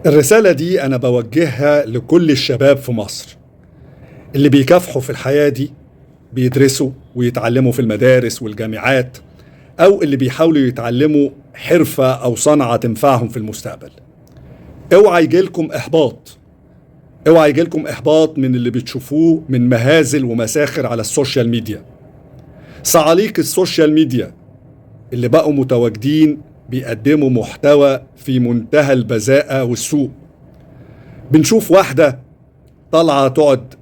الرسالة دي أنا بوجهها لكل الشباب في مصر اللي بيكافحوا في الحياة دي، بيدرسوا ويتعلموا في المدارس والجامعات، أو اللي بيحاولوا يتعلموا حرفة أو صنعة تنفعهم في المستقبل. اوعى يجيلكم إحباط، اوعى يجيلكم إحباط من اللي بتشوفوه من مهازل ومساخر على ال social media. صعاليك ال social media اللي بقوا متواجدين بيقدموا محتوى في منتهى البذاءة والسوء. بنشوف واحدة طالعة تقعد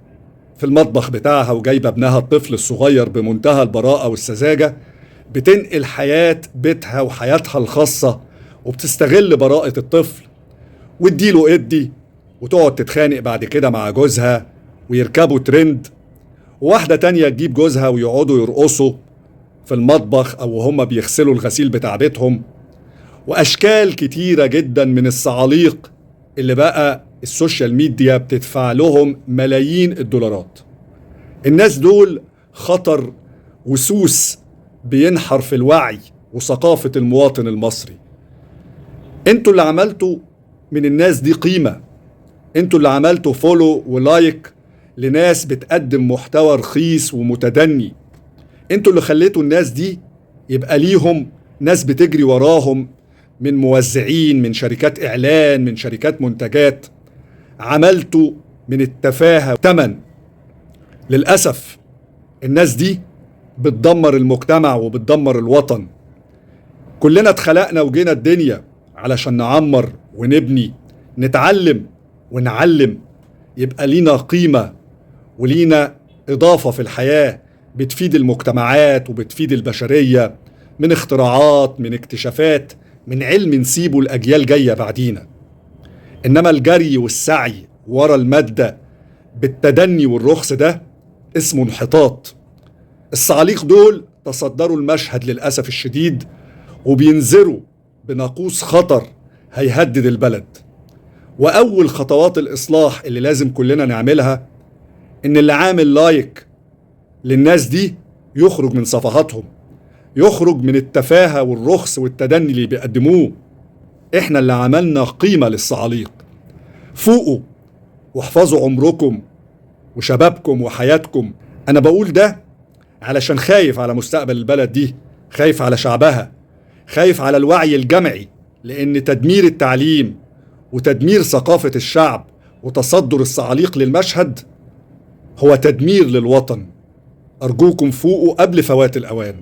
في المطبخ بتاعها وجايبة ابنها الطفل الصغير بمنتهى البراءة والسذاجة، بتنقل حياة بيتها وحياتها الخاصة وبتستغل براءة الطفل وتديله ادي، وتقعد تتخانق بعد كده مع جوزها ويركبوا ترند. وواحدة تانية تجيب جوزها ويقعدوا يرقصوا في المطبخ أو هما بيغسلوا الغسيل بتاع بيتهم. وأشكال كتيرة جدا من الصعاليق اللي بقى ال social media بتدفع لهم ملايين الدولارات. الناس دول خطر وسوس بينحر في الوعي وثقافة المواطن المصري. انتوا اللي عملتوا من الناس دي قيمة، انتوا اللي عملتوا follow و like لناس بتقدم محتوى رخيص ومتدني. انتوا اللي خليتوا الناس دي يبقى ليهم ناس بتجري وراهم من موزعين، من شركات إعلان، من شركات منتجات. عملتوا من التفاهة تمن. للأسف الناس دي بتدمر المجتمع وبتدمر الوطن. كلنا اتخلقنا وجينا الدنيا علشان نعمر ونبني، نتعلم ونعلم، يبقى لينا قيمة ولينا إضافة في الحياة بتفيد المجتمعات وبتفيد البشرية، من اختراعات، من اكتشافات، من علم نسيبه الأجيال جاية بعدينا. إنما الجري والسعي ورا المادة بالتدني والرخص ده اسمه انحطاط. الصعاليق دول تصدروا المشهد للأسف الشديد، وبينذروا بناقوس خطر هيهدد البلد. وأول خطوات الإصلاح اللي لازم كلنا نعملها إن اللي عامل like للناس دي يخرج من صفحاتهم، يخرج من التفاهة والرخص والتدني اللي بيقدموه. إحنا اللي عملنا قيمة للصعاليق. فوقوا واحفظوا عمركم وشبابكم وحياتكم. أنا بقول ده علشان خايف على مستقبل البلد دي، خايف على شعبها، خايف على الوعي الجمعي، لأن تدمير التعليم وتدمير ثقافة الشعب وتصدر الصعاليق للمشهد هو تدمير للوطن. أرجوكم فوقوا قبل فوات الأوان.